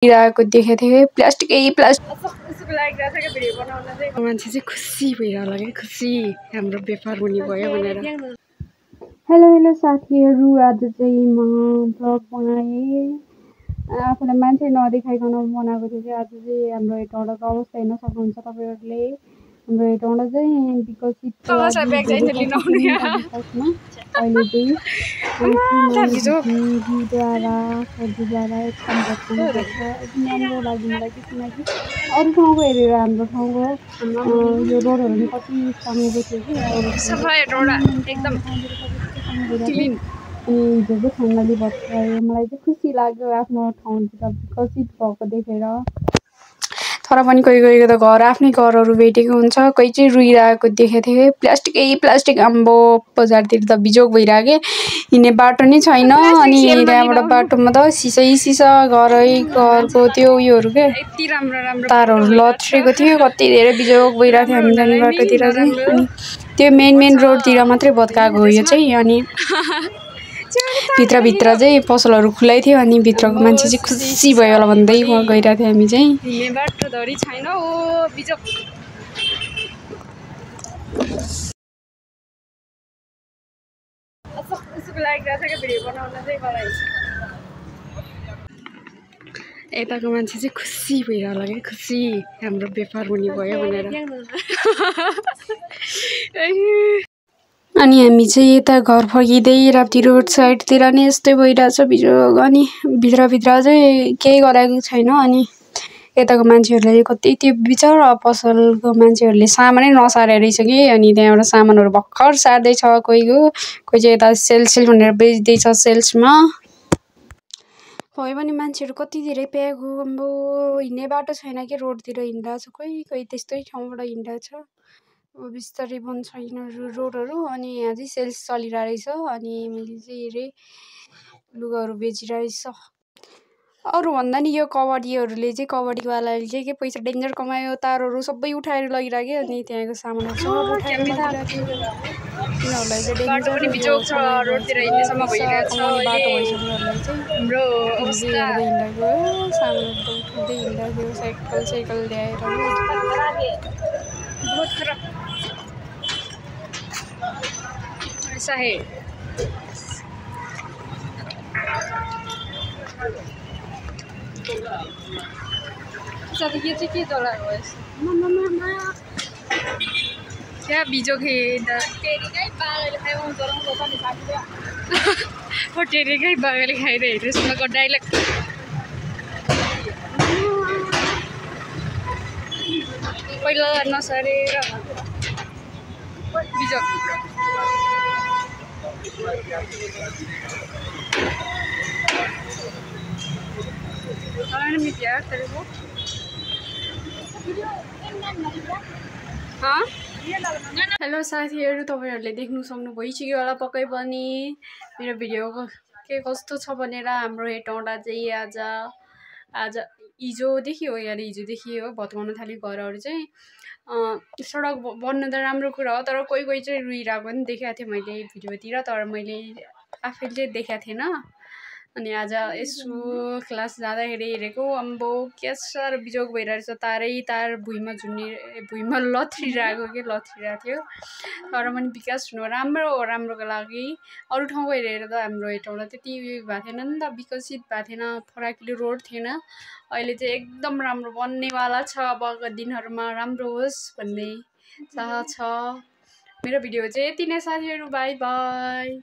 इराको देखेको थिएँ प्लास्टिक मान्छे चाहिँ खुसी भइरह होला कि खुसी हाम्रो व्यापार हुने भयो भनेर। हेलो साथीहरू, आज चाहिँ म भ्लग बनाएँ। आफूलाई मान्छे नदेखाइकन बनाएको थियो चाहिँ। आज चाहिँ हाम्रो हेटौँडाको अवस्था हेर्न सक्नुहुन्छ तपाईँहरूले। हाम्रो हेटौँडा चाहिँ विकसित अहिले चाहिँ बिउद्वारा सर्जीद्वारा एकदम भत्काउनुपर्छ। एकदम राम्रो लाग्यो मलाई चाहिँ, किनकि अरू ठाउँको हेरेर हाम्रो ठाउँको यो रोडहरू पनि कति समेको थियो कि अनि हिजो चाहिँ खङ्गाली भत्कायो। मलाई चाहिँ खुसी लाग्यो आफ्नो ठाउँतिर विकसित भएको देखेर। तर पनि कोही कोहीको त घर आफ्नै घरहरू भेटेको हुन्छ। कोही चाहिँ रुइरहेको देखेको थिएँ प्लास्टिक आम्बो बजारतिर त बिजोग भइरहेको हिँड्ने बाटो नै छैन। अनि त्यहाँबाट बाटोमा त सिसा घरको त्यो उयोहरू के तारहरू लथ्रेको थियो। कति धेरै बिजोग भइरहेको थियो हामी जाने बाटोतिर चाहिँ। अनि त्यो मेन रोडतिर मात्रै भत्काएको हो यो चाहिँ। अनि भित्र चाहिँ पसलहरू खुलै थियो। अनि भित्रको मान्छे चाहिँ खुसी भयो होला भन्दै गइरहेको थियो हामी चाहिँ। हिँड्ने बाटो धरी छैन ओ बिजोग। यताको मान्छे चाहिँ खुसी भइरह होला कि खुसी हाम्रो व्यापार हुने भयो भनेर। अनि हामी चाहिँ यता घर फर्किँदै राप्ती रोड साइडतिर नि यस्तै भइरहेछ बिजोग। अनि भित्र चाहिँ केही गराएको छैन। अनि यताको मान्छेहरूले कति त्यो बिचरा पसलको मान्छेहरूले सामानै नसारे रहेछ कि। अनि त्यहाँबाट सामानहरू भर्खर सार्दैछ कोही चाहिँ यता सेल्स भनेर बेच्दैछ सेल्समा। भयो भने मान्छेहरू कति धेरै प्याक हो। अम्बो हिँड्ने बाटो छैन कि रोडतिर हिँडिरहेछ। कोही त्यस्तै ठाउँबाट हिँडिरहेछ। अब बिस्तारै बन्द छैन रोडहरू। अनि यहाँ चाहिँ सेल्स चलिरहेछ। अनि मैले चाहिँ हेरेँ लुगाहरू बेचिरहेछ। अरू भन्दा नि यो कबड्डीहरूले चाहिँ कबड्डीवालाले चाहिँ के पैसा डेन्जर कमायो। तारहरू सबै उठाएर लगिरहेको। अनि त्यहाँको सामानहरू सब उठाएर लगिरहेको। यिनीहरूलाई चाहिँ डेन्जर रोडतिर हिँड्नेसम्म भइरहेछ बाटो भइसक्योहरूलाई चाहिँ हाम्रो अवस्था हेर्दै हिँडेको सामानहरू त उठाउँदै हिँडेको साइकल ल्याएर बहुत खराब ऐसा है। सब ये चाहिँ के जला हो क्या बिजोग है इधर। टेरेकै बागले खाइरहेको त्यसमाको डाइलग पहिला नसारेर बिजोग। हेलो साथीहरू, तपाईँहरूले देख्नु सक्नु भइसक्यो होला पक्कै पनि मेरो भिडियो के कस्तो छ भनेर। हाम्रो हेटौँडा चाहिँ आज हिजोदेखि हो यार, हिजोदेखि हो भत्काउन थाल्यो घरहरू चाहिँ। सडक बन्नु त राम्रो कुरा हो, तर कोही चाहिँ रुइरहेको पनि देखाएको थिएँ मैले भिडियोतिर। तर मैले आफैले चाहिँ देखाएको थिएन। अनि आज यसो क्लास जाँदाखेरि हेरेको अम्बो क्या साह्रो बिजोग भइरहेछ। तार भुइँमा लथ्रिरहेको थियो। तर पनि विकास हुनु राम्रोको लागि। अरू ठाउँको हेरेर त हाम्रो हेटौँडा त्यति उयो भएको थिएन नि त, विकसित भएको थिएन, फराकिलो रोड थिएन। अहिले चाहिँ एकदम राम्रो बन्नेवाला छ। अबको दिनहरूमा राम्रो होस् भन्ने चाह छ। मेरो भिडियो चाहिँ यति नै साथीहरू, बाई बाई।